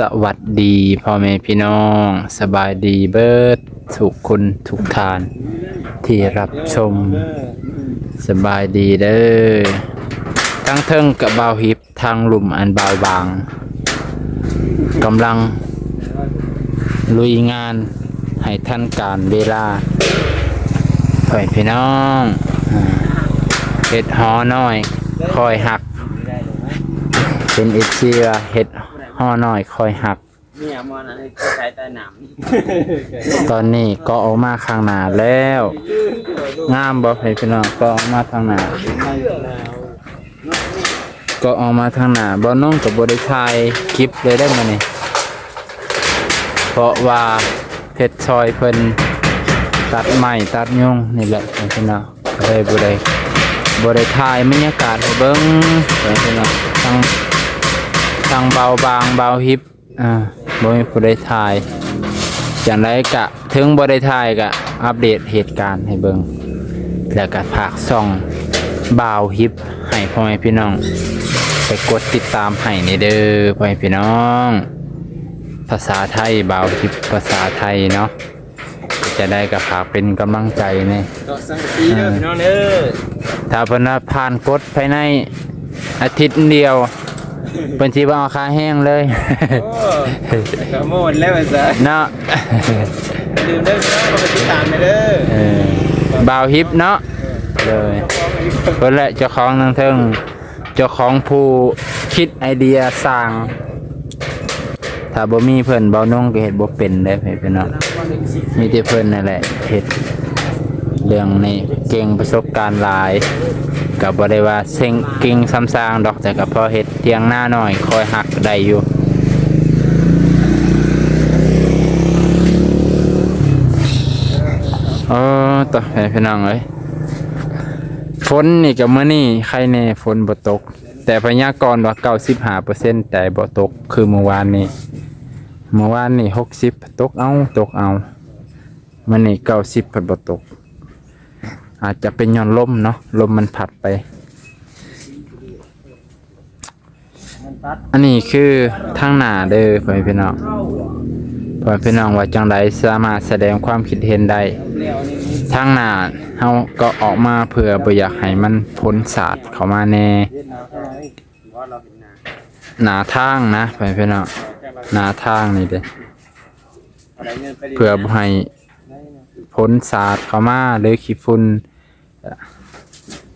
ສະຫວັດດີພໍ່ແມ່ພີ່ນ້ອງ, ສະບາຍດີເບິດທຸກຄົນທຸກທ່ານທີ່ຮັບຊົມ. ສະບາຍດີເດີ. ທາງເທິງກະບ່າວຮິບ, ທາງລຸ່ມອັນບ່າວບາງ ກຳລັງລຸຍງານໃຫ້ທັນການເວລາ. ພໍ່ແມ່ພີ່ນ້ອງ, ເຮັດຫໍນ້ອຍຄອຍຮັກ, ເປັນເອັຟຊີວ່າເຮັດຫໍນ້ອຍຄອຍຮັກ. ເມຍມັນໃຫ້ໃຊ້ໃຕ້ນ້ຳ. ຕອນນີ້ກໍອອກມາຂ້າງໜ້າແລ້ວ. ງາມບໍ່ພີ່ນ້ອງ? ກໍອອກມາທາງໜ້າ, ກໍອອກມາທາງໜ້າ. ບ່າວນົງກໍບໍ່ໄດ້ຖ່າຍຄລິບເລີຍເດ້ມື້ນີ້, ເພາະວ່າເຮັດຊ່ອຍເພິ່ນຕັດໄມ້ຕັດຍຸງນີ້ແຫຼະພີ່ນ້ອງ, ກໍເລີຍບໍ່ໄດ້ ບໍ່ໄດ້ຖ່າຍບັນຍາກາດໃຫ້ເບິ່ງພີ່ນ້ອງ. ທັງ ທັງບ່າວບາງ ບ່າວຮິບ ອ່າ ບໍ່ມີຜູ້ໃດຖ່າຍ. ຈັ່ງໃດກະ ເຖິງບໍ່ໄດ້ຖ່າຍກະອັບເດດເຫດການໃຫ້ເບິ່ງ, ແລ້ວກະຝາກຊ່ອງບ່າວຣິບໃຫ້ພໍ່ແມ່ພີ່ນ້ອງໄປກົດຕິດຕາມໃຫ້ແດ່ເດີພໍ່ແມ່ພີ່ນ້ອງ. ພາສາໄທ ບ່າວຣິບພາສາໄທເນາະ. ຈະໄດ້ກໍຝາກເປັນກຳລັງໃຈແດ່. ເກາະສັງກະສີເດີ ອ່າ ພີ່ນ້ອງເດີ. ຖ້າເພິ່ນວ່າຜ່ານກົດພາຍໃນອາທິດດຽວ ເພິ່ນຊິບໍ່ເອົາຄ່າແຮງເລີຍ. ໂອ້ ກໍໝົດແລ້ວວ່າຊັ້ນເນາະ. ຢ່າລືມເດີພີ່ນ້ອງ, ເຂົ້າໄປຕິດຕາມແດ່ເດີ. ເອີ ບ່າວຮິບເນາະ. ເອີ ເດີ ເພິ່ນແຫຼະເຈົ້າຂອງທາງເທິງ. ເຈົ້າຂອງຜູ້ຄິດໄອເດຍສ້າງ. ຖ້າບໍ່ມີເພິ່ນ ບ່າວນົງກໍເຮັດບໍ່ເປັນເດ້ພີ່ນ້ອງ. ມີແຕ່ເພິ່ນນັ້ນແຫຼະເຮັດເລື່ອງນີ້ເກັ່ງ, ປະສົບການຫຼາຍ, ກໍບໍ່ໄດ້ວ່າເກັ່ງເກັ່ງຊ່ຳຊາງດອກ, ແຕ່ກໍພໍເຮັດຖຽງນານ້ອຍຄອຍຮັກໄດ້ຢູ່. ເອີ ຕະ ພີ່ນ້ອງເອີຍ, ຝົນນີ້ກໍມື້ນີ້ໄຄແດ່ ຝົນບໍ່ຕົກ. ແຕ່ພະຍາກອນວ່າເກົ້າສິບຫ້າເປີເຊັນ ແຕ່ບໍ່ຕົກຄືມື້ວານນີ້. ມື້ວານນີ້ຫົກສິບ ຕົກເອົາ ຕົກເອົາ, ມື້ນີ້ເກົ້າສິບພັດບໍ່ຕົກ. ອາດຈະເປັນຍ້ອນລົມເນາະ, ລົມມັນພັດໄປ. ອັນນີ້ຄືທາງໜ້າເດີ ພໍ່ແມ່ພີ່ນ້ອງ. ພໍ່ແມ່ພີ່ນ້ອງວ່າຈັ່ງໃດ ສາມາດສະແດງຄວາມຄິດເຫັນໄດ້. ທາງໜ້າເຮົາກໍອອກມາເພື່ອບໍ່ຢາກໃຫ້ມັນຝົນສາດເຂົ້າມາແດ່. ໜ້າທາງນະ ພໍ່ແມ່ພີ່ນ້ອງ, ໜ້າທາງນີ້ເດ້, ເພື່ອບໍ່ໃຫ້ຝົນສາດເຂົ້າມາ ຫຼື ຂີ້ຝຸ່ນ,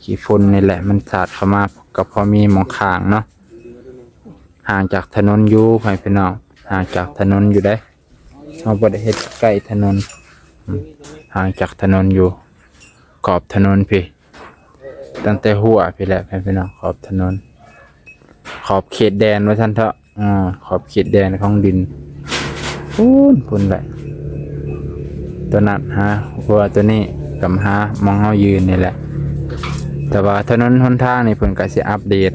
ຂີ້ຝຸ່ນນີ້ແຫຼະ ມັນສາດເຂົ້າມາ ກໍພໍມີໝ່ອງຄ້າງເນາະ. ຫ່າງຈາກຖະໜົນຢູ່ ພໍ່ແມ່ພີ່ນ້ອງ, ຫ່າງຈາກຖະໜົນຢູ່ເດ້. ເຮົາບໍ່ໄດ້ເຮັດໃກ້ຖະໜົນ, ຫ່າງຈາກຖະໜົນຢູ່ ຂອບຖະໜົນພີ້, ຕັ້ງແຕ່ຮົ້ວພີ້ແຫຼະ ພີ່ນ້ອງ, ຂອບຖະໜົນ, ຂອບເຂດແດນວ່າຊັ້ນເຖາະ. ອາ ຂອບເຂດແດນຂອງດິນ ພຸ້ນ ພຸ້ນແຫຼະ. ຕົວນັ້ນຫາຫົວ ຕົວນີ້ກໍມາຫາໝ່ອງເຮົາຢືນນີ້ແຫຼະ. ແຕ່ວ່າຖະໜົນຫົນທາງນີ້ ເພິ່ນກໍຊິອັບເດດ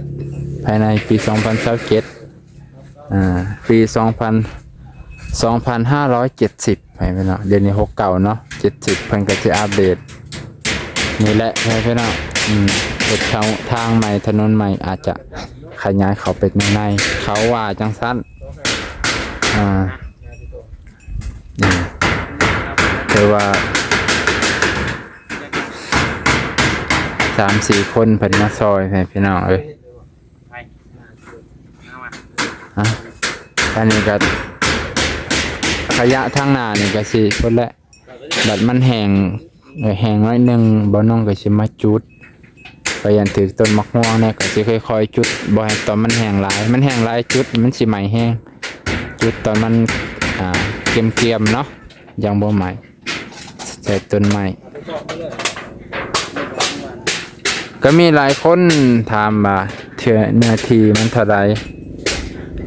ພາຍໃນປີສອງພັນຊາວເຈັດ ອາ ປີສອງພັນ ສອງພັນຫ້າຮ້ອຍເຈັດສິບ ໃຫ້ພີ່ນ້ອງ. ດຽວນີ້ຫົກເກົ້າເນາະ, ເຈັດສິບ ເພິ່ນກໍຊິອັບເດດນີ້ແຫຼະ ໃຫ້ພີ່ນ້ອງ. ອືມ ເຮັດເຂົ້າທາງໃໝ່ ຖະໜົນໃໝ່ ອາດຈະຂະຫຍາຍເຂົ້າໄປໃນ ເຂົາວ່າຈັ່ງຊັ້ນ. ອາ ອືມ ຖືວ່າສາມສີ່ຄົນເພິ່ນມາຊ່ອຍ ໃຫ້ພີ່ນ້ອງເອີຍ. ອະ ອັນນີ້ກໍ ໄລຍະທາງໜ້ານີ້ກໍຊິພຸ້ນແຫຼະ, ບັດມັນແຫ້ງ ແຫ້ງໜ້ອຍໜຶ່ງ ບ່າວນົງກໍຊິມາຈຸດ, ກໍຢ້ານຖືກຕົ້ນໝາກມ່ວງແດ່, ກໍຊິຄ່ອຍໆຈຸດ, ບໍ່ໃຫ້ຕອນມັນແຫ້ງຫຼາຍ, ມັນແຫ້ງຫຼາຍຈຸດມັນຊິໄໝ້ແຮງ, ຈຸດຕອນມັນ ອ່າ ກຽມໆເນາະ ຍັງບໍ່ໄໝ້. ໃສ່ຕົ້ນໄມ້. ກໍມີຫຼາຍຄົນຖາມວ່າເທື່ອເນື້ອທີ່ມັນເທົ່າໃດ?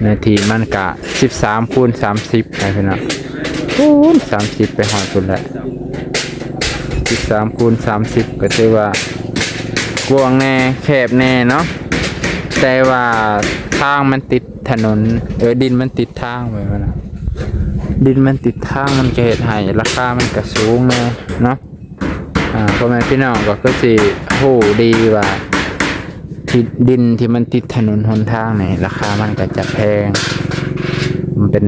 ເນື້ອທີ່ມັນກະສິບສາມຄູນສາມສິບ ໄປພຸ້ນນະ, ຄູນສາມສິບໄປຮອດພຸ້ນແຫຼະ. ສິບສາມຄູນສາມສິບ ກໍຖືວ່າກວ້າງແດ່ ແຄບແດ່ເນາະ, ແຕ່ວ່າທາງມັນຕິດ ຖະໜົນ ເອີ ດິນມັນຕິດທາງໄປຫັ້ນນະ, ດິນມັນຕິດທາງ ມັນກະເຮັດໃຫ້ລາຄາມັນກະສູງແດ່ເນາະ. ອ່າ ພໍ່ແມ່ພີ່ນ້ອງກໍຄືຊິຮູ້ດີວ່າ ທີ່ດິນທີ່ມັນຕິດຖະໜົນຫົນທາງນີ້ ລາຄາມັນກະຈະແພງ, ມັນ ເປັນ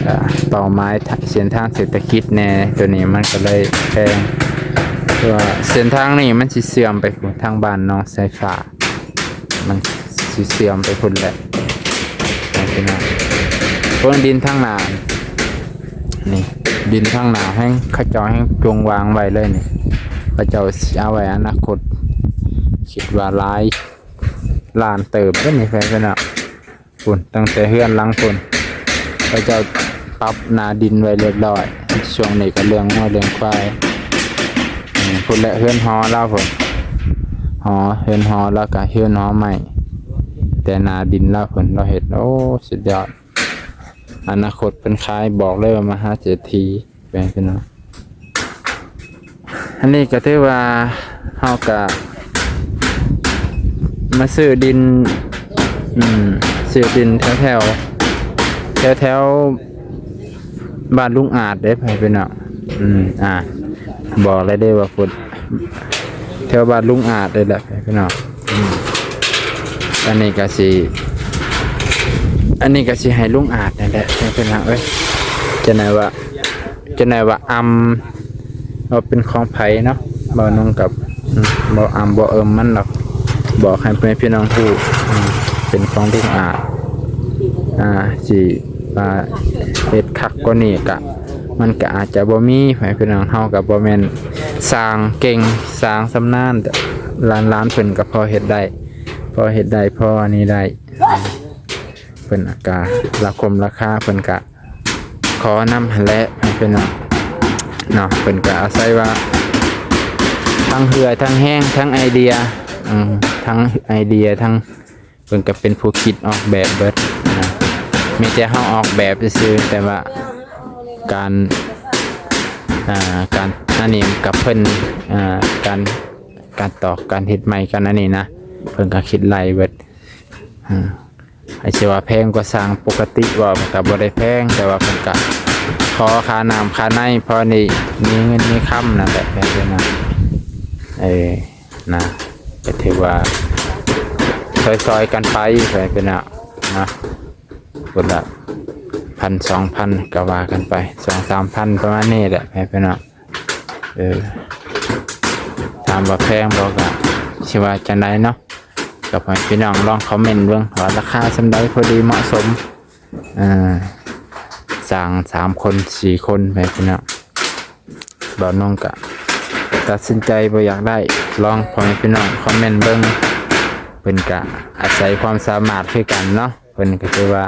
ເອີ ເປົ້າໝາຍເສັ້ນທາງເສດຖະກິດແດ່ ໂຕນີ້ມັນກໍເລີຍແພງ. ເພາະວ່າເສັ້ນທາງນີ້ມັນຊິເຊື່ອມໄປທາງບ້ານໜອງໄຊຟ້າ ມັນຊິເຊື່ອມໄປພຸ້ນແຫຼະ ພີ່ນ້ອງ. ເບິ່ງດິນທາງໜ້ານີ້ ດິນທາງໜ້າແຮ່ງ ເຂົາເຈົ້າແຮ່ງຈົ່ງວາງໄວ້ເລີຍນີ້ ເຂົາເຈົ້າຊິເອົາໄວ້ອະນາຄົດ ຄິດວ່າຫຼາຍລ້ານເຕີບເດ້ນີ້ ພີ່ນ້ອງ. ພຸ້ນ ຕັ້ງແຕ່ເຮືອນຫຼັງພຸ້ນ ເຂົາເຈົ້າປັບໜ້າດິນໄວ້ລຽບລ້ອຍ. ຊ່ວງນີ້ກໍລ້ຽງງົວລ້ຽງຄວາຍ ອືມ ພຸ້ນແຫຼະ ເຮືອນຫໍລາວພຸ້ນ ຫໍ ເຮືອນຫໍລາວກະເຮືອນຫໍໄມ້ ແຕ່ໜ້າດິນລາວພຸ້ນ ລາວເຮັດ ໂອ້ ສຸດຍອດ. ອະນາຄົດເພິ່ນຂາຍ ບອກເລີຍວ່າມະຫາເສດຖີ. ແມ່ນພີ່ນ້ອງ ອັນນີ້ກໍຖືວ່າເຮົາກໍມາຊື້ດິນ ອືມ ຊື້ດິນແຖວໆ ແຖວໆ ບ້ານລຸງອາດເດ້ ພີ່ນ້ອງ. ອືມ ອ່າ ບອກແລ້ວເດ້ວ່າພຸ້ນ ແຖວບ້ານລຸງອາດເດ້ແຫຼະ ພີ່ນ້ອງ. ອືມ ອັນນີ້ກໍຊິ ອັນນີ້ກໍຊິໃຫ້ລຸງອາດນັ້ນແຫຼະ ພີ່ນ້ອງເອີຍ. ຈັ່ງໃດວ່າ ຈັ່ງໃດວ່າອຳ ວ່າເປັນຂອງໃຜເນາະ ບໍ່ນຸ່ງກັບ ອືມ ບໍ່ອຳບໍ່ເອີມມັນດອກ ບອກໃຫ້ແມ່ພີ່ນ້ອງຮູ້ ອືມ ເປັນຂອງລຸງອາດ. ອ່າ ຊິວ່າເຮັດຄັກກວ່ານີ້ກະ ມັນກະອາດຈະບໍ່ມີ ແມ່ພີ່ນ້ອງ. ເຮົາກະບໍ່ແມ່ນຊ່າງເກັ່ງ ຊ່າງຊຳນານ ຫຼານໆ ເພິ່ນກະພໍເຮັດໄດ້ ພໍເຮັດໄດ້ ພໍອັນນີ້ໄດ້ ເພິ່ນກະລາຄົມລາຄາ ເພິ່ນກະ ຂໍນຳຫັ້ນແຫຼະ ພີ່ນ້ອງເນາະ. ເພິ່ນກໍອາໄສວ່າທັງເຫື່ອ ທັງແຮງ ທັງໄອເດຍ ອືມ ທັງໄອເດຍ ທັງ ເພິ່ນກໍເປັນຜູ້ຄິດອອກແບບເບິດນະ ມີແຕ່ເຮົາອອກແບບຊື່ໆ ແຕ່ວ່າການ ອ່າ ການອັນນີ້ກັບເພິ່ນ ອ່າ ການ ການຕອກ ການເຮັດໃໝ່ ການອັນນີ້ນະ ເພິ່ນກໍຄິດໄລ່ເບິດ ອືມ. ໃຫ້ຊິວ່າແພງກວ່າຊ່າງປົກກະຕິບໍ່ ມັນກະບໍ່ໄດ້ແພງ ແຕ່ວ່າເພິ່ນກະຂໍຄ່ານ້ຳຄ່າໃນ ພໍໄດ້ມີເງິນມີຄຳນັ້ນແຫຼະ ແມ່ນບໍ່ນະ? ເອີ ນະ ກະຖືວ່າຊ່ອຍໆກັນໄປ ໄປເປັນນະ ນະ ຄົນລະພັນສອງພັນ ກະວ່າກັນໄປ ສອງສາມພັນ ປະມານນີ້ແຫຼະ ແມ່ນບໍ່ນະ? ເອີ ຖາມວ່າແພງບໍ່ ກະຊິວ່າຈັ່ງໃດເນາະ? ກໍໃຫ້ພີ່ນ້ອງລອງຄອມເມັນເບິ່ງວ່າລາຄາສ່ຳໃດພໍດີເໝາະສົມ ເອີ ສ້າງສາມຄົນ ສີ່ຄົນ ໃຫ້ພີ່ນ້ອງ. ບ່າວນົງກະຕັດສິນໃຈບໍ່ຢາກໄດ້ ລອງພໍ່ແມ່ພີ່ນ້ອງຄອມເມັນເບິ່ງ ເພິ່ນກະອາໄສຄວາມສາມາດຄືກັນເນາະ ເພິ່ນກະຖືວ່າ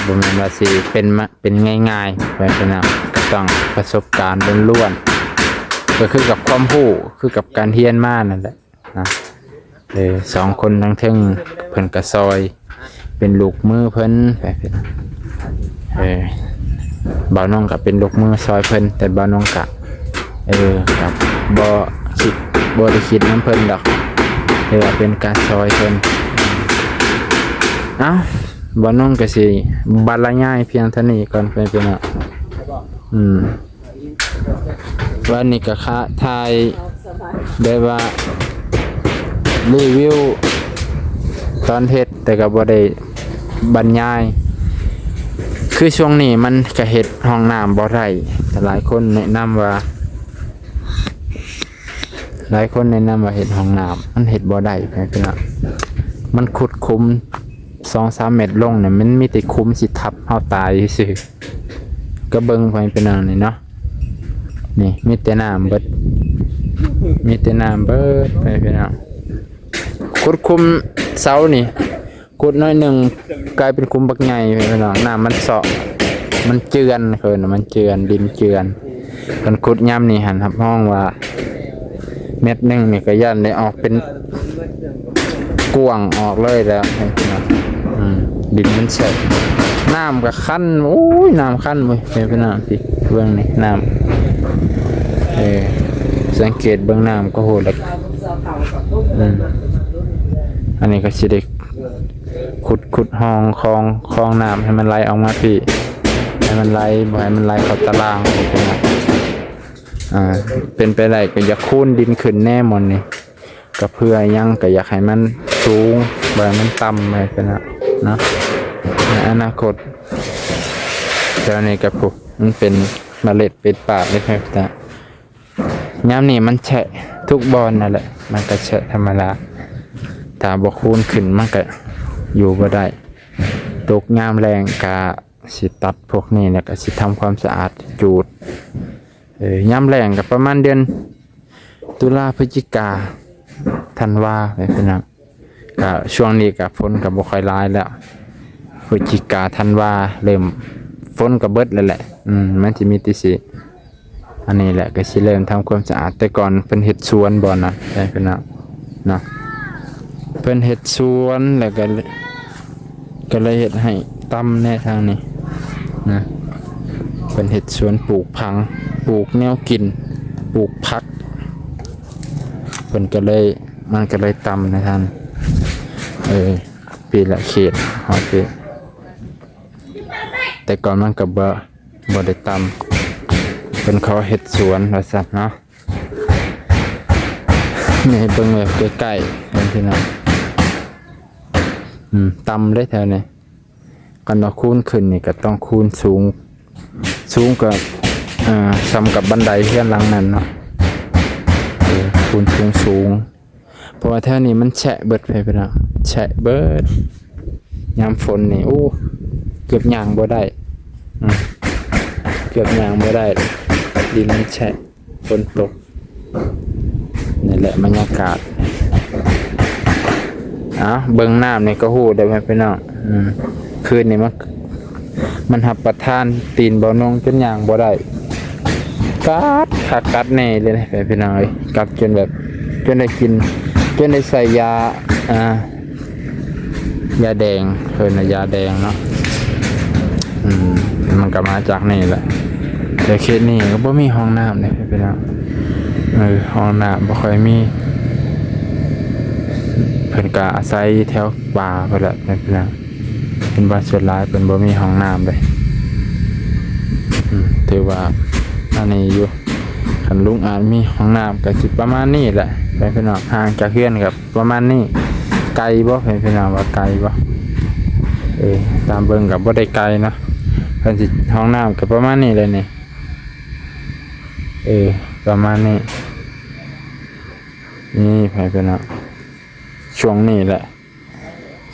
ບໍ່ແມ່ນວ່າຊິເປັນມາ ເປັນງ່າຍໆ ໄປເປັນນະ ກໍຕ້ອງປະສົບການລ້ວນໆ ກໍຄືກັບຄວາມຮູ້ ຄືກັບການຮຽນມານັ້ນແຫຼະນະ. ເອີ ສອງຄົນທາງເທິງເພິ່ນກໍຊ່ອຍ ເປັນລູກມືເພິ່ນ ເອີ ບ່າວນົງກໍເປັນລູກມືຊ່ອຍເພິ່ນ ແຕ່ບ່າວນົງກໍ ເອີ ກໍບໍ່ຄິດ ບໍ່ໄດ້ຄິດນຳເພິ່ນດອກ ຖືວ່າເປັນການຊ່ອຍເພິ່ນ. ເອົ້າ ບ່າວນົງກໍຊິບັນລະຍາຍພຽງເທົ່ານີ້ກ່ອນ ເພື່ອນພີ່ນ້ອງ ອືມ ວັນນີ້ກໍຂະ ຖ່າຍແບບວ່າຣີວິວຕອນເຮັດ ແຕ່ກໍບໍ່ໄດ້ບັນຍາຍ ຄືຊ່ວງນີ້ມັນກະເຮັດຫ້ອງນ້ຳບໍ່ໄດ້ ແຕ່ຫຼາຍຄົນແນະນຳວ່າ ຫຼາຍຄົນແນະນຳວ່າເຮັດຫ້ອງນ້ຳ ມັນເຮັດບໍ່ໄດ້ ພີ່ນ້ອງ ມັນຂຸດຂຸມສອງສາມແມັດລົງນີ້ ມັນມີແຕ່ຂຸມຊິທັບເຮົາຕາຍຊື່ໆ ກໍເບິ່ງໄປ ພີ່ນ້ອງ ນີ້ເນາະ ນີ້ມີແຕ່ນ້ຳເບິດ ມີແຕ່ນ້ຳເບິດ ພີ່ນ້ອງ. ຂຸດຂຸມເສົານີ້ ຂຸດໜ້ອຍໜຶ່ງກາຍເປັນຂຸມບັກໃຫຍ່ ພີ່ນ້ອງ ນ້ຳມັນເຊາະ ມັນເຈື່ອນ ເອີ້ນວ່າມັນເຈື່ອນ ດິນເຈື່ອນ ຄັນຂຸດຍາມນີ້ຫັ້ນ ຮັບຮອງວ່າແມັດໜຶ່ງນີ້ກໍຢ້ານໄດ້ອອກເປັນກວ້າງອອກເລີຍແຫຼະ ພີ່ນ້ອງ ອືມ ດິນມັນເຊາະ ນ້ຳກໍຄັນ ໂອ້ຍ ນ້ຳຄັນເວີຍ ພີ່ນ້ອງ ເບິ່ງນີ້ ນ້ຳ ເອີ ສັງເກດເບິ່ງນ້ຳກໍຮູ້ແລ້ວ ອືມ ອັນນີ້ກໍຊິໄດ້ຂຸດ ຂຸດຮ່ອງຄອງ ຄອງນ້ຳໃຫ້ມັນໄຫຼອອກມາພີ້ ໃຫ້ມັນໄຫຼ ບໍ່ໃຫ້ມັນໄຫຼເຂົ້າຕາລ່າງ ອ່າ ເປັນໄປໄດ້ກໍຢາກຄູນດິນຂຶ້ນແດ່ໝ່ອງນີ້ ກໍເພື່ອຫຍັງ ກໍຢາກໃຫ້ມັນສູງ ບໍ່ໃຫ້ມັນຕ່ຳ ວ່າຊັ້ນເນາະ ເນາະ. ໃນອະນາຄົດ. ແຖວນີ້ກໍພຸ້ນ ມັນເປັນເມລັດເປັນປາກເດ້ ຍາມນີ້ມັນແຊະທຸກບ່ອນນັ້ນແຫຼະ ມັນກໍແຊະທຳມະດາ. ຖ້າບໍ່ຄູນຂຶ້ນມັນກໍຢູ່ບໍ່ໄດ້. ຕົກຍາມແລ້ງກໍຊິຕັດພວກນີ້ ແລ້ວກໍຊິທຳຄວາມສະອາດຈູດ. ເອີ ຍາມແລ້ງກໍປະມານເດືອນຕຸລາ ພຶດຈິກາ ທັນວາ ໄປພີ່ນ້ອງ. ກະຊ່ວງນີ້ກະຝົນກະບໍ່ຄ່ອຍຫຼາຍແລ້ວ ພຶດຈິກາ ທັນວາ ເລີ່ມ ຝົນກະເບິດແລ້ວແຫຼະ. ອືມ ມັນຊິມີແຕ່ຊິ ອັນນີ້ແຫຼະ ກະຊິເລີ່ມທຳຄວາມສະອາດ. ແຕ່ກ່ອນເພິ່ນເຮັດສວນບ່ອນນະ ໃຫ້ເພິ່ນເນາະ ເນາະ ເພິ່ນເຮັດສວນ ແລ້ວກະ ກະເລີຍເຮັດໃຫ້ຕ່ຳແດ່ທາງນີ້ນະ. ເພິ່ນເຮັດສວນປູກຜັງ ປູກແນວກິນ ປູກຜັກ ເພິ່ນກະເລີຍ ມັນກະເລີຍຕ່ຳນະທ່ານ. ເອີ ປີລະເຂດຮອດປີ ແຕ່ກ່ອນມັນກະບໍ່ ບໍ່ໄດ້ຕ່ຳ ເພິ່ນຂໍເຮັດສວນວ່າຊັ້ນເນາະ. ນີ້ໃຫ້ເບິ່ງແບບໃກ້ໆ ເຫັນພີ່ນ້ອງ. ອືມ ຕ່ຳເດ້ແຖວນີ້. ຄັນວ່າຄູນຂຶ້ນນີ້ກໍຕ້ອງຄູນສູງ ສູງກໍ ເອີ ສ່ຳກັບບັນໄດເຮືອນຫຼັງນັ້ນເນາະ. ເອີ ຄູນສູງໆ ເພາະວ່າແຖວນີ້ມັນແຊະເບິດ ພີ່ນ້ອງ ແຊະເບິດ. ຍາມຝົນນີ້ ໂອ້ ເກືອບຍ່າງບໍ່ໄດ້ ອືມ ເກືອບຍ່າງບໍ່ໄດ້ ດິນມັນແຊະ ຝົນຕົກ. ນີ້ແຫຼະບັນຍາກາດ. ເອົາ ເບິ່ງນ້ຳນີ້ກໍຮູ້ໄດ້ແມ່ນພີ່ນ້ອງ. ອືມ ຄືນນີ້ມັນ ມັນຮັບປະທານຕີນບ່າວນົງຈົນຍ່າງບໍ່ໄດ້ ກັດຄັກກັດແນ່ເລີຍພີ່ນ້ອງເອີຍ. ກັດຈົນແບບ ຈົນໄດ້ກິນ ຈົນໄດ້ໃສ່ຢາ ອ່າ ຢາແດງ ເອີ້ນວ່າຢາແດງເນາະ. ອືມ ມັນກໍມາຈາກນີ້ແຫຼະ. ແຕ່ເຂດນີ້ກໍບໍ່ມີຫ້ອງນ້ຳເດ້ພີ່ນ້ອງ. ເອີ ຫ້ອງນ້ຳບໍ່ຄ່ອຍມີ ເພິ່ນກໍອາໄສແຖວປ່າພຸ້ນແຫຼະພີ່ນ້ອງ. ເຫັນວ່າສ່ວນຫຼາຍເພິ່ນບໍ່ມີຫ້ອງນ້ຳເດ້. ອືມ ຖືວ່າອັນນີ້ຢູ່ ຄັນລຸງອາດມີຫ້ອງນ້ຳກໍຊິປະມານນີ້ແຫຼະພີ່ນ້ອງ. ຫ່າງຈາກເຮືອນກໍ ປະມານນີ້. ໄກບໍ່ ເຫັນພີ່ນ້ອງວ່າໄກບໍ່? ເອີ ຕາມເບິ່ງກໍບໍ່ໄດ້ໄກເນາະ. ເພິ່ນຊິ ຫ້ອງນ້ຳກໍປະມານນີ້ແຫຼະນີ້. ເອີ ປະມານນີ້. ນີ້ ໃຜເພິ່ນເນາະ ຊ່ວງນີ້ແຫຼະ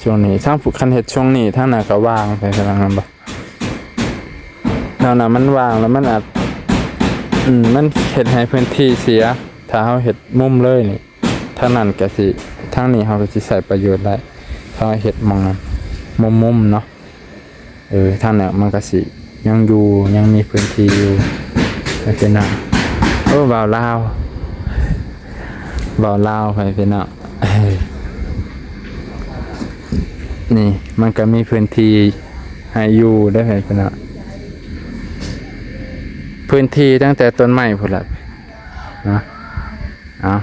ຊ່ວງນີ້ ທາງ ຄັນເຮັດຊ່ວງນີ້ ທາງໜ້າກໍວ່າງ ໃຜເພິ່ນເນາະ ແມ່ນບໍ່? ແຖວນັ້ນມັນວ່າງແລ້ວ ມັນອາດ ອືມ ມັນເຮັດໃຫ້ພື້ນທີ່ເສຍ. ຖ້າເຮົາເຮັດມຸມເລີຍນີ້ ທາງນັ້ນກະຊິ ທາງນີ້ເຮົາກະຊິໃຊ້ປະໂຫຍດໄດ້ ເຮົາເຮັດໝ່ອງນັ້ນມຸມໆເນາະ. ເອີ ທາງນັ້ນມັນກະຊິຍັງຢູ່ ຍັງມີພື້ນທີ່ຢູ່ ໃຫ້ເປັນນະ. ໂອ້ ບ່າວລາວ ບ່າວລາວ ໃຫ້ເປັນນະ. ນີ້ມັນກະມີພື້ນທີ່ໃຫ້ຢູ່ເດ້ ໃຫ້ເປັນນະ ພື້ນທີ່ຕັ້ງແຕ່ຕົ້ນໄມ້ພຸ້ນລະນະ. ເອົາ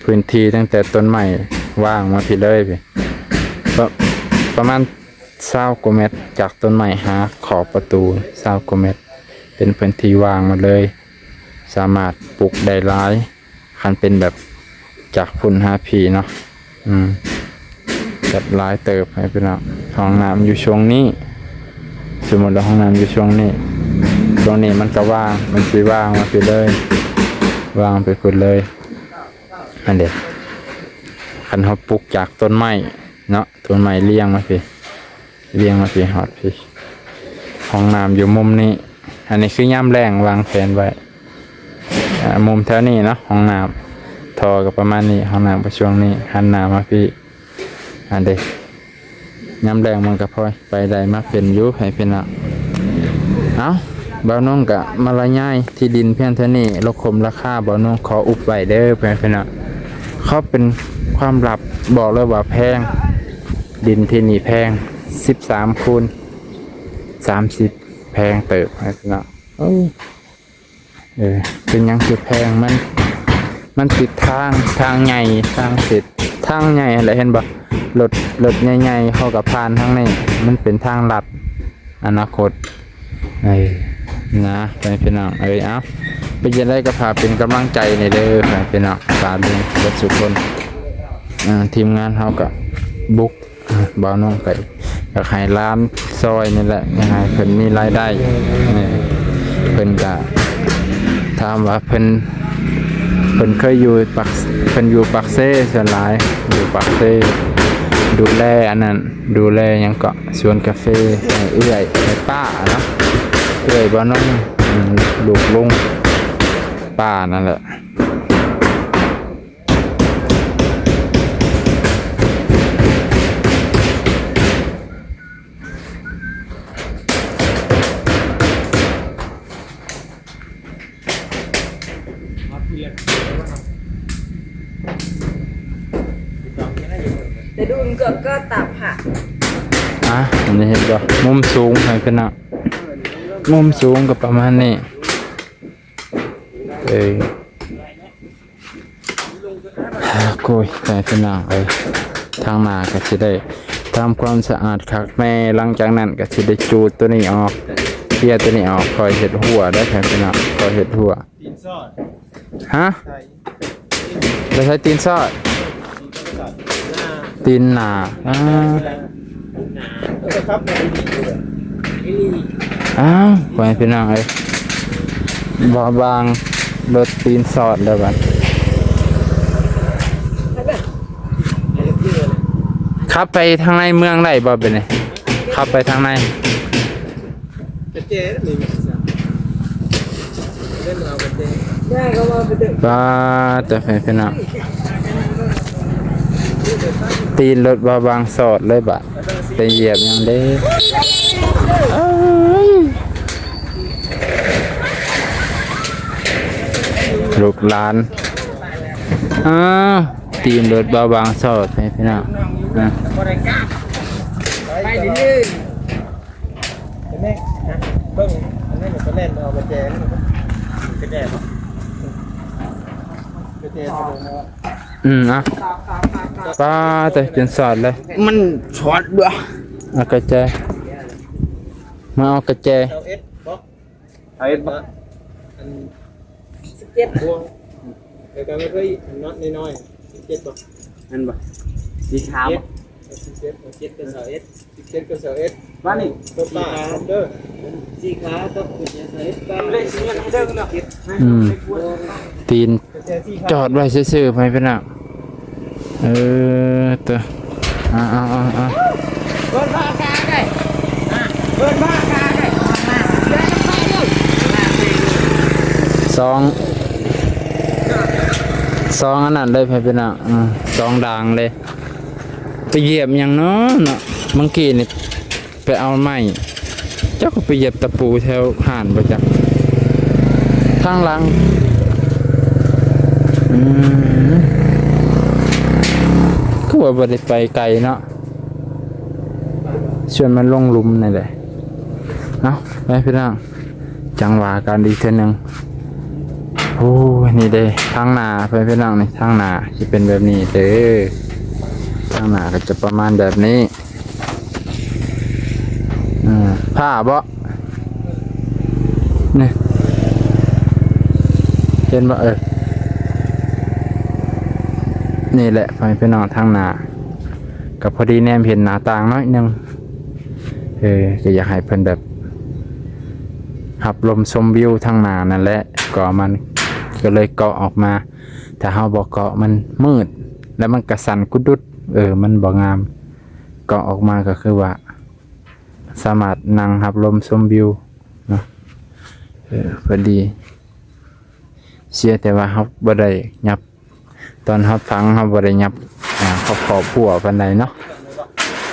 ພື້ນທີ່ຕັ້ງແຕ່ຕົ້ນໄມ້ວາງມາພີ້ເລີຍພີ້ ປະ ປະມານຊາວກວ່າແມັດ ຈາກຕົ້ນໄມ້ຫາຂອບປະຕູ ຊາວກວ່າແມັດ ເປັນພື້ນທີ່ວ່າງໝົດເລີຍ ສາມາດປູກໄດ້ຫຼາຍ ຄັນເປັນແບບຈາກພຸ້ນຫາພີ້ເນາະ. ອືມ ແບບຫຼາຍເຕີບໃຫ້ພີ່ນ້ອງ. ຫ້ອງນ້ຳຢູ່ຊ່ວງນີ້ ສົມມຸດວ່າຫ້ອງນ້ຳຢູ່ຊ່ວງນີ້ ຊ່ວງນີ້ມັນກະວ່າງ ມັນຊິວ່າງມາພີ້ເລີຍ ວ່າງໄປພຸ້ນເລີຍ. ອັນເດ ຄັນເຮົາປຸກຈາກຕົ້ນໄມ້ເນາະ ຕົ້ນໄມ້ລຽງມາພີ້ ລຽງມາພີ້ ຮອດພີ້ ຫ້ອງນ້ຳຢູ່ມຸມນີ້. ອັນນີ້ຄືຍາມແລງວາງແຜນໄວ້ ອ່າ ມຸມແຖວນີ້ເນາະ ຫ້ອງນ້ຳ ທໍ່ກໍປະມານນີ້ ຫ້ອງນ້ຳກໍຊ່ວງນີ້ ຫັນໜ້າມາພີ້. ອັນເດ ຍາມແລງມັນກໍພໍໄປໄດ້ມາເປັນຢູ່ ໃຫ້ເປັນເນາະ. ເອົ້າ ບ່າວນົງກໍມາລະຍາຍທີ່ດິນພຽງເທົ່ານີ້ ລົດຂົມລາຄາ ບ່າວນົງຂໍອຸບໄວ້ເດີ ໃຫ້ເປັນເນາະ. ຂໍເປັນຄວາມລັບ ບອກເລີຍວ່າແພງ ດິນທີ່ນີ້ແພງ ສິບສາມຄູນສາມສິບ ແພງເຕີບ ໃຫ້ເປັນເນາະ. ເອີ ເປັນຫຍັງຄືແພງ? ມັນ ມັນຕິດທາງ ທາງໃຫຍ່ ທາງເສດ ທາງໃຫຍ່ຫັ້ນແຫຼະ ເຫັນບໍ່? ລົດ ລົດໃຫຍ່ໆ ເຂົາກໍຜ່ານທາງນີ້ ມັນເປັນທາງລັດອະນາຄົດ. ເອີ ນະ ໃຫ້ພີ່ນ້ອງເອີຍ ເອົາ ເປັນຈັ່ງໃດກໍຝາກເປັນກຳລັງໃຈແດ່ເດີ ໃຫ້ພີ່ນ້ອງ ສາທຸເບິດສູ່ຄົນ. ເອີ ທີມງານເຮົາກໍບຸກ ບ່າວນົງກໍຢາກໃຫ້ຫຼານ ຊ່ອຍນີ້ແຫຼະ ຢາກໃຫ້ເພິ່ນມີລາຍໄດ້. ເອີ ເພິ່ນກະ ຖາມວ່າເພິ່ນ ເພິ່ນເຄີຍຢູ່ປາກ ເພິ່ນຢູ່ປາກເຊສ່ວນຫຼາຍ ຢູ່ປາກເຊ ດູແລອັນນັ້ນ ດູແລຫຍັງເກາະ ສວນກາເຟໃຫ້ເອື້ອຍ ໃຫ້ປ້າເນາະ ເອື້ອຍບ່າວນົງ ອືມ ລູກລຸງ ປ້ານັ້ນແຫຼະ. ແຕ່ດູນກໍ ກໍຕາຜະ ອ່ະ ອັນນີ້ເຫັນບໍ່? ມຸມສູງໃຫ້ເພິ່ນເນາະ ມຸມສູງກໍປະມານນີ້ ເອີ. ໂອ້ຍ ຕາຍພີ່ນ້ອງເອີຍ ທາງໜ້າກໍຊິໄດ້ທຳຄວາມສະອາດຄັກແນ່ ຫຼັງຈາກນັ້ນກໍຊິໄດ້ຈູດໂຕນີ້ອອກ ເຄຍໂຕນີ້ອອກ ຄ່ອຍເຮັດຮົ້ວເດີພີ່ນ້ອງ ຄ່ອຍເຮັດຮົ້ວ. ຕີນຊອດ ຮະ? ໃສ່ ໄປໃສ່ຕີນຊອດ ຕີນຊອດ ຕີນໜ້າ ອ່າ ແລ້ວກໍຂັບມາດີໆ ອ້າວ ພໍ່ແມ່ພີ່ນ້ອງເອີຍ ບໍ່ບາງ ລົດຕີນຊອດແລ້ວບັດ ຂັບໄປທາງໃນເມືອງໄດ້ບໍ່ບັດນີ້? ຂັບໄປທາງໃນ ກະແຈນີ້ແມ່ນຊັ້ນ ເຫຼັ້ນເອົາກະແຈ ໄດ້ກໍວ່າໄປເດີ ປາດ ແຕ່ພີ່ນ້ອງ ຕີນລົດບໍ່ບາງຊອດເລີຍບາດ ໄປຢຽບຫຍັງເດ້ ເອີຍ ລູກຫຼານ ອ້າວ ຕີນລົດບໍ່ບາງຊອດ ພີ່ນ້ອງ ນະ ໄປເດີ. ເຫັນໄໝ? ນະ ເບິ່ງອັນນັ້ນ ໄປແລ່ນເອົາກະແຈ ກະແຈບໍ່? ກະແຈສະດົງເນາະ ອືມ ອ່ະ ປາດ ແຕ່ຈົນສອດເລີຍ ມັນສອດເດີ້ ເອົາກະແຈ ມາເອົາກະແຈ ຊາວເອັດບໍ່? ຊາວເອັດບໍ່? ອັນ ສິບເຈັດ ບວກ ແລ້ວກໍມີເພິ່ນອີກເນາະ ນ້ອຍໆ ສິບເຈັດບໍ່? ແມ່ນບໍ່? ສີຂາວບໍ່? ສິບເຈັດ ສິບເຈັດກັບຊາວເອັດ ສິບເຈັດກັບຊາວເອັດ ວ່ານີ້ ຕົວປາເດີ ສີຂາວກັບຊາວເອັດ ເລກສິບເອັດໃຫ້ເດີເນາະ ອືມ ຕີນຈອດໄວ້ຊື່ໆ ໄປພີ່ນ້ອງ ເອີ ເຕີ ອ່າໆ ເປີດຟ້າກາໄດ້ ເປີດຟ້າກາໄດ້ ສອງ ສອງອັນນັ້ນເລີຍ ພີ່ນ້ອງ ອືມ ສອງດາງເລີຍ ໄປຢຽບຫຍັງເນາະ ເນາະ ເມື່ອກີ້ນີ້ ໄປເອົາໄມ້ ຈັກວ່າໄປຢຽບຕະປູແຖວຮ້ານບໍ່ຈັກ ທາງຫຼັງ ອືມ ຄືວ່າບໍ່ໄດ້ໄປໄກເນາະ ສ່ວນມັນລົງຫຼຸມນີ້ແຫຼະ ເອົາ ໄປພີ່ນ້ອງ ຈັ່ງວ່າກັນອີກເທື່ອໜຶ່ງ ໂອ້ຍ ນີ້ເດ້ ທາງໜ້າ ພີ່ນ້ອງ ນີ້ ທາງໜ້າຊິເປັນແບບນີ້ເດີ ທາງໜ້າກໍຈະປະມານແບບນີ້. ອ່າ ຜ້າບໍ່? ນີ້ ເຫັນບໍ່? ເອີ ນີ້ແຫຼະ ພໍ່ແມ່ພີ່ນ້ອງ ທາງໜ້າ ກໍພໍດີແນມເຫັນໜ້າຕ່າງໜ້ອຍໜຶ່ງ ເອີ ກໍຢາກໃຫ້ເພິ່ນແບບ ຮັບລົມຊົມວິວທາງໜ້ານັ້ນແຫຼະ ກໍມັນ ກໍເລີຍເກາະອອກມາ ຖ້າເຮົາບໍ່ເກາະ ມັນມືດ ແລ້ວມັນກໍສັ່ນກຸດດຸດ ເອີ ມັນບໍ່ງາມ. ເກາະອອກມາກໍຄືວ່າສາມາດນັ່ງຮັບລົມຊົມວິວເນາະ ເອີ ພໍດີ ເສຍແຕ່ວ່າເຮົາບໍ່ໄດ້ຫຍັບ ຕອນເຮົາຝັງເຮົາບໍ່ໄດ້ຫຍັບ ອ່າ ຂອບໆຮົ້ວປານໃດເນາະ.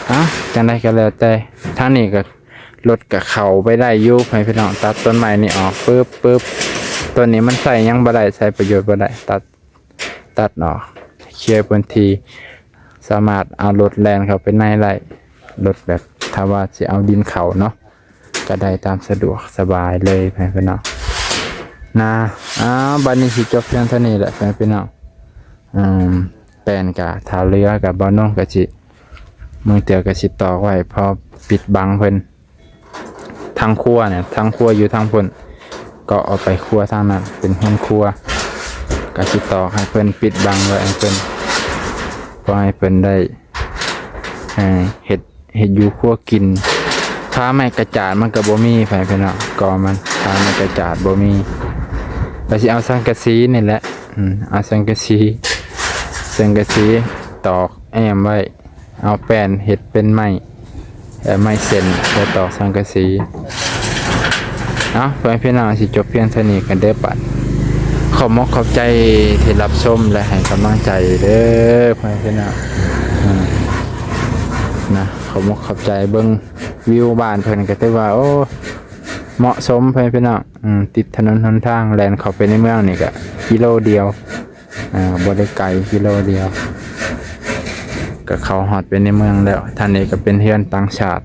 ເອົ້າ ຈັ່ງໃດກໍແລ້ວແຕ່ ທາງນີ້ກໍລົດກໍເຂົ້າໄປໄດ້ຢູ່ ໃຫ້ພີ່ນ້ອງຕັດຕົ້ນໄມ້ນີ້ອອກ ປຶບ ປຶບ ຕົ້ນນີ້ມັນໃຊ້ຫຍັງບໍ່ໄດ້ ໃຊ້ປະໂຫຍດບໍ່ໄດ້ ຕັດ ຕັດອອກ ເຄຍພື້ນທີ່ ສາມາດເອົາລົດແລ່ນເຂົ້າໄປໃນໄດ້ ລົດແບບ ຖ້າວ່າຊິເອົາດິນເຂົ້າເນາະ ກໍໄດ້ຕາມສະດວກສະບາຍເລີຍ ພໍ່ແມ່ພີ່ນ້ອງນະ. ອ້າວ ບັດນີ້ຊິຈົບພຽງເທົ່ານີ້ແຫຼະ ພໍ່ແມ່ພີ່ນ້ອງ. ອືມ ແປນກະ ຖ້າເຫຼືອກະ ບ່າວນົງກະຊິ ບາງເທື່ອກະຊິຕອກໄວ້ ພໍປິດບັງເພິ່ນ. ທາງຄົວນີ້ ທາງຄົວຢູ່ທາງພຸ້ນ ກໍເອົາໄປຄົວທາງນັ້ນ ເປັນເຮືອນຄົວ ກໍຊິຕອກໃຫ້ເພິ່ນ ປິດບັງໄວ້ໃຫ້ເພິ່ນ ພໍໃຫ້ເພິ່ນໄດ້ ເຮັດ ເຮັດຢູ່ຄົວກິນ ທ ຝາໄມ້ກະຈາດມັນກໍບໍ່ມີ ພໍ່ແມ່ພີ່ນ້ອງ ກໍມັນ ຝາໄມ້ກະຈາດບໍ່ມີ ກໍຊິເອົາສັງກະສີນີ້ແຫຼະ ອືມ ເອົາສັງກະສີ ສັງກະສີຕອກແອ້ມໄວ້ ເອົາແປ້ນເຮັດເປັນໄມ້ ເອີ ໄມ້ເສັ້ນ ແລ້ວຕອກສັງກະສີ. ເອົາ ພໍ່ແມ່ພີ່ນ້ອງ ຊິຈົບພຽງເທົ່ານີ້ກັນເດີບັດ. ຂອບມົກຂອບໃຈທີ່ຮັບຊົມ ແລະ ໃຫ້ກຳລັງໃຈເດີ ພໍ່ແມ່ພີ່ນ້ອງ ອືມ ນະ ຂອບມົກຂອບໃຈ. ເບິ່ງວິວບ້ານເພິ່ນກໍຖືວ່າ ໂອ້ ເໝາະສົມ ພໍ່ແມ່ພີ່ນ້ອງ ອືມ ຕິດຖະໜົນຫົນທາງ ແລ່ນເຂົ້າໄປໃນເມືອງນີ້ກໍກິໂລດຽວ ອ່າ ບໍ່ໄດ້ໄກ ກິໂລດຽວ ກໍເຂົ້າຮອດໄປໃນເມືອງແລ້ວ. ທາງນີ້ກໍເປັນເຮືອນຕ່າງຊາດ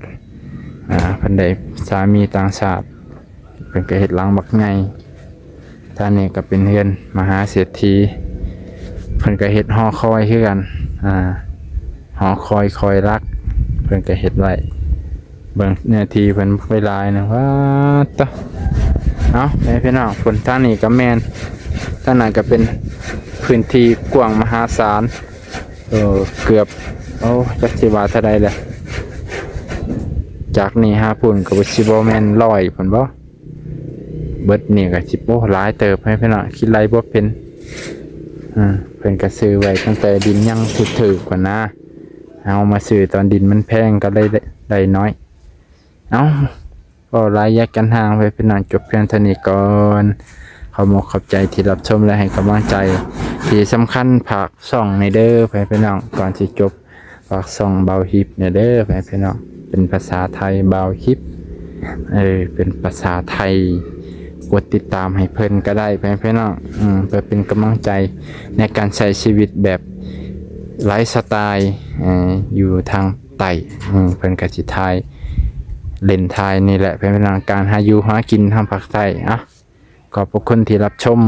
ອ່າ ເພິ່ນໄດ້ສາມີຕ່າງຊາດ ເພິ່ນກໍເຮັດຫຼັງບັກໃຫຍ່. ທາງນີ້ກໍເປັນເຮືອນມະຫາເສດຖີ ເພິ່ນກໍເຮັດຫໍຄອຍຄືກັນ ອ່າ ຫໍຄອຍຄອຍຫຼັກ ເພິ່ນກໍເຮັດໄວ້. ເບິ່ງເນື້ອທີ່ເພິ່ນບໍ່ຄ່ອຍຫຼາຍນະ ວ້າຕະ. ເອົ້າ ແມ່ພີ່ນ້ອງ ພຸ້ນ ທາງນີ້ກໍແມ່ນ ທາງນັ້ນກໍເປັນພື້ນທີ່ກວ້າງມະຫາສານ ເອີ ເກືອບ ໂອ້ ຈັກຊິວ່າເທົ່າໃດແຫຼະ ຈາກນີ້ຫາພຸ້ນກໍຊິບໍ່ແມ່ນຮ້ອຍພຸ້ນບໍ ເບິດນີ້ກໍຊິ ໂອ້ ຫຼາຍເຕີບ ໃຫ້ພີ່ນ້ອງ ຄິດໄລ່ບໍ່ເປັນ. ເອີ ເພິ່ນກໍຊື້ໄວ້ຕັ້ງແຕ່ດິນຍັງຖືກໆ ພຸ້ນນະ ເຮົາມາຊື້ຕອນດິນມັນແພງກໍເລີຍໄດ້ ໄດ້ໜ້ອຍ. ເອົ້າ ເວົ້າຫຼາຍຢາກກັນຫ່າງ ໃຫ້ພີ່ນ້ອງຈົບພຽງເທົ່ານີ້ກ່ອນ. ຂອບມົກຂອບໃຈທີ່ຮັບຊົມ ແລະ ໃຫ້ກຳລັງໃຈ. ທີ່ສຳຄັນຝາກຊ່ອງແດ່ເດີ ໃຫ້ພີ່ນ້ອງ ກ່ອນຊິຈົບ ຝາກຊ່ອງບ່າວຮິບແດ່ເດີ ໃຫ້ພີ່ນ້ອງ ເປັນພາສາໄທ ບ່າວຣິບ ເອີ ເປັນພາສາໄທ. ກົດຕິດຕາມໃຫ້ເພິ່ນກໍໄດ້ ໃຫ້ພີ່ນ້ອງ ອືມ ເພື່ອເປັນກຳລັງໃຈໃນການໃຊ້ຊີວິດແບບໄລຟ໌ສະໄຕ ເອີ ຢູ່ທາງ ໃຕ້ ອືມ ເພິ່ນກໍຊິຖ່າຍເລ່ນຖ່າຍນີ້ແຫຼະ ເພື່ອເປັນການຫາຢູ່ຫາກິນທາງພາກໃຕ້. ເອົ້າ ຂອບພະຄຸນທີ່ຮັບຊົມ.